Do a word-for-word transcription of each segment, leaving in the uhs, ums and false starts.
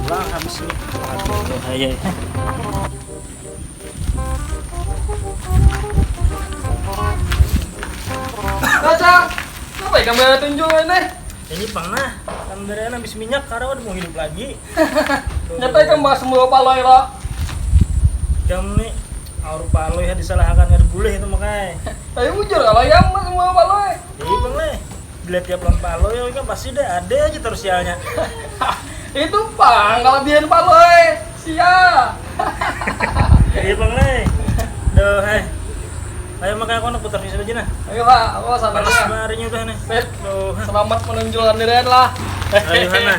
Lah, habis ini. Aduh, ayo. Kacang, kenapa ikam gak tunjuk ini? Ini pang nah, kan dari habis minyak, karena udah mau hidup lagi. Nyata ikam bahas semua paloi lo. Ikam nih, aur paloi ya disalahkan, ada boleh itu makanya. Tapi bujur kalau ikam bahas semua paloi. Jadi bang nih, bila tiap lawan paloi ya kan pasti ada, ada aja terus sialnya. Itu pang kelebihan paloi, sial. Iya bang nih. Duh, hei. Ayo makanya aku nak putar visi aja nah. Ayo pak, aku sana. Panas ya. Marinya udah nih. Sip. Duh. Selamat menunjukkan diri lah. Ayo sana.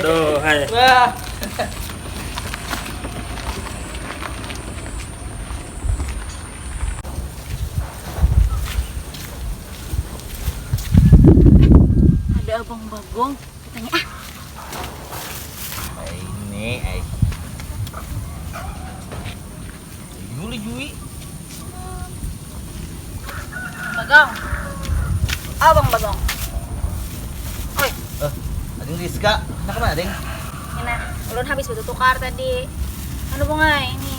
Duh, hai. Nah. Ada abang bagong, katanya ah. Ini, eh. Juli Jui. Bagong. Abang bagong. Oi. Eh, Ading Rizka, nak kemana, Ding? Ini, ulun habis betul tukar tadi. Anu bunga ini.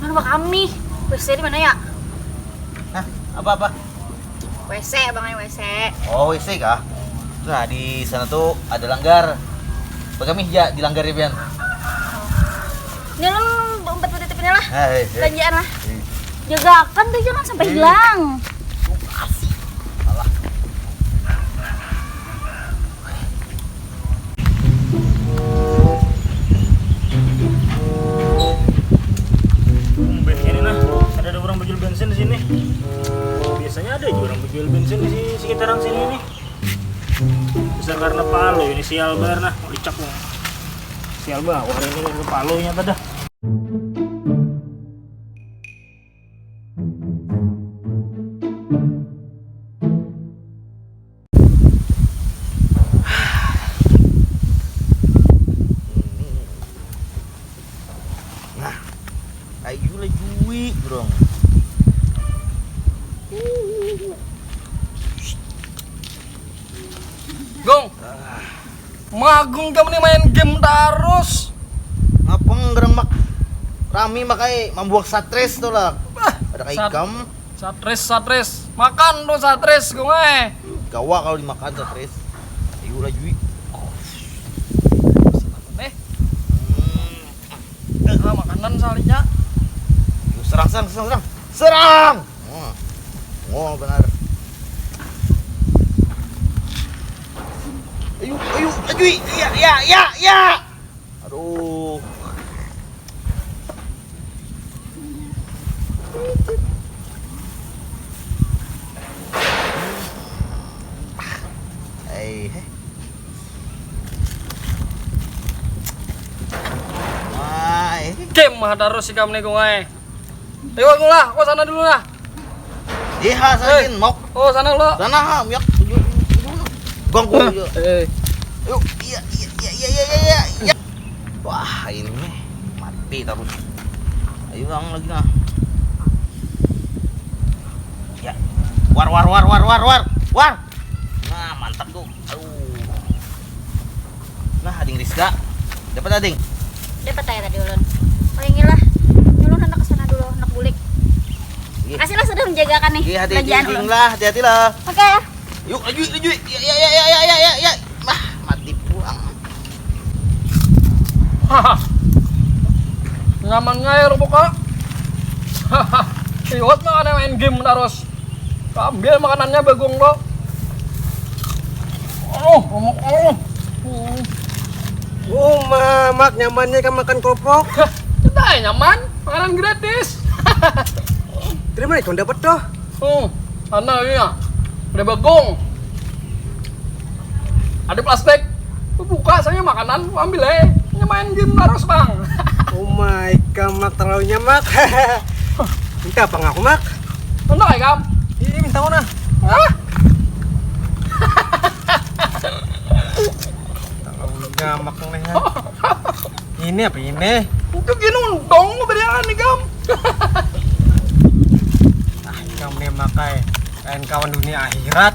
Anu kami. Wis di mana ya? Hah? Apa-apa? W C, abang W C. Oh, W C kah? Nah, di sana tuh ada langgar. Bagaimana aja di langgar ya, Bian? Ini lo empat puluh titip ini lah. Nah, eh, eh. Belanjaan lah. Eh. Jagakan tuh jangan sampai hmm. hilang. Biasanya ada juga orang menjual bensin di sekitaran sini ini. Bisa karena palu ini sial benar nah, licak nih. Sial banget, wah ini palunya pada. Magung kam nih main game tarus. Ngapang gerang mak rami makai mambuang satres tu lah. Ada kai ikam. Satres satres. Makan tu satres gung eh. Gawa kalau dimakan satres. Ayo lah Jui. Nih. Hmm. Nah, makanan salinya. Serang serang serang serang. Serang. Oh, oh benar. Ayo, ayo, ayo, iya, iya, iya, iya. Aduh. Game mah terus si kamu nih gue. Ayo aku lah, aku sana dulu lah. Iya, saya mau. Oh, sana lo. Sana ha, miak. Ganggu. Eh. Yuk, iya iya iya iya iya iya. Wah, ini mati terus. Ayo ulang lagi nah. Ya. War war war war war war. War. Nah, mantap tuh. Aduh. Nah, ading Rizka. Dapat ading? Dapat aja tadi ulun. Palingilah. Ulun hendak ke sana dulu, hendak bulik. Kasihlah sudah menjagakan nih. Iya, hati-hati lah, hati-hati lah. Oke. Okay. Yuk, laju, laju. Ya, ya, ya, ya, ya, ya, ya. Nah, mati pulang. Nyamannya ya, Rubuka. Iwat mah ada main game terus. Ambil makanannya bagong lo. Oh, oh, oh. Oh, mamak nyamannya kan makan kopok. Kita nyaman, makanan gratis. Terima kasih dapat tuh. Oh, sana ya. Ada bagong. Ada plastik. Buka saja makanan, ambil eh. Ini main game terus, Bang. Oh my god, Mak, terlalu nyamak. Minta apa ngaku, Mak? Minta kayak kamu. Ini minta mana? Hah? Terlalu nyamak nih. Ya. Ini apa ini? Itu gini untung beriangan nih, Gam. Ah, kamu nih makai kain kawan dunia akhirat.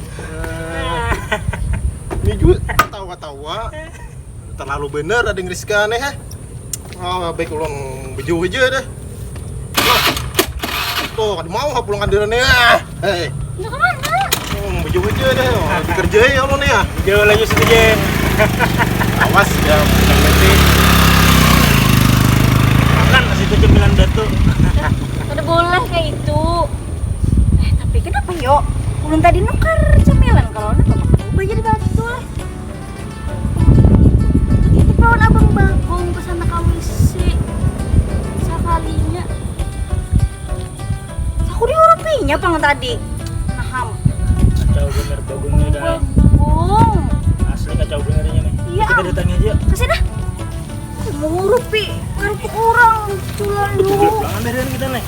Ini juga tawa-tawa. Terlalu bener ada Rizka nih, eh. Ah, baik ulun bejauh aja deh. Wah. Tuh, kada mau pulang kandiran nih. Ah, hei. Udah kemana? Hmm, bejauh aja deh. Oh, dikerjai ya ulun ya. Jauh lagi situ, Jen. Awas ya, bukan berarti. Makan nasi itu cemilan batu. Kada boleh kayak itu. Eh, tapi kenapa yo? Ulun tadi nukar cemilan kalau napa berubah jadi batu lah. Itu kawan abang Bagong ke sana K W C. Sakalinya. Aku diurupinya pang tadi. Naham. Kacau bener bagongnya, guys. Bagong. Asli kacau benernya nih. Iya, kita datangi aja. Ke sini. Mengurupi kartu orang culan lu. Betul banget dari kita nih.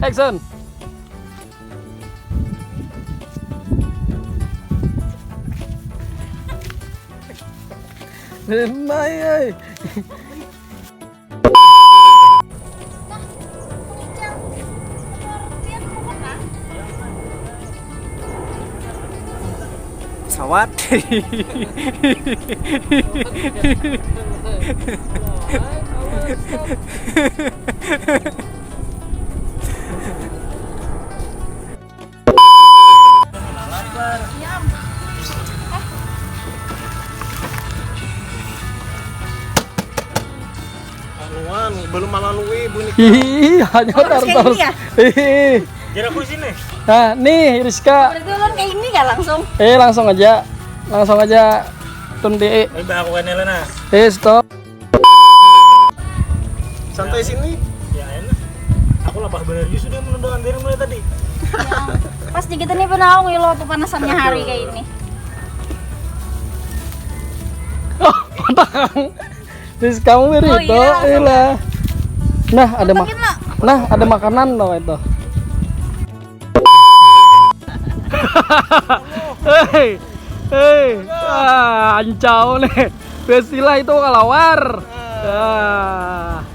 Action. Lemai ai. Pesawat. Anuan, belum melalui bunyi. Ih, hanya Oh, harus kayak gini ya? Ih. Jarak di sini. Nah, nih Rizka. Berarti ulun kayak ini ya langsung? Eh, langsung aja. Langsung aja. Tun di. Eh, bah, aku kan Elena. Eh, stop. Santai sini. Ya, enak. Aku lapar bener juga sudah menonton dari mulai tadi. Ya, pas dikit ini pun aku ngilu tuh panasannya hari kayak ini. Oh, potong. Terus kamu mirip Oh, itu, iya, langsung. Ilah. Nah, ada mak Makin, Mak. Nah, ada makanan loh itu. Hei, hei, ah, ancau nih. Bestilah itu kalawar. Ah.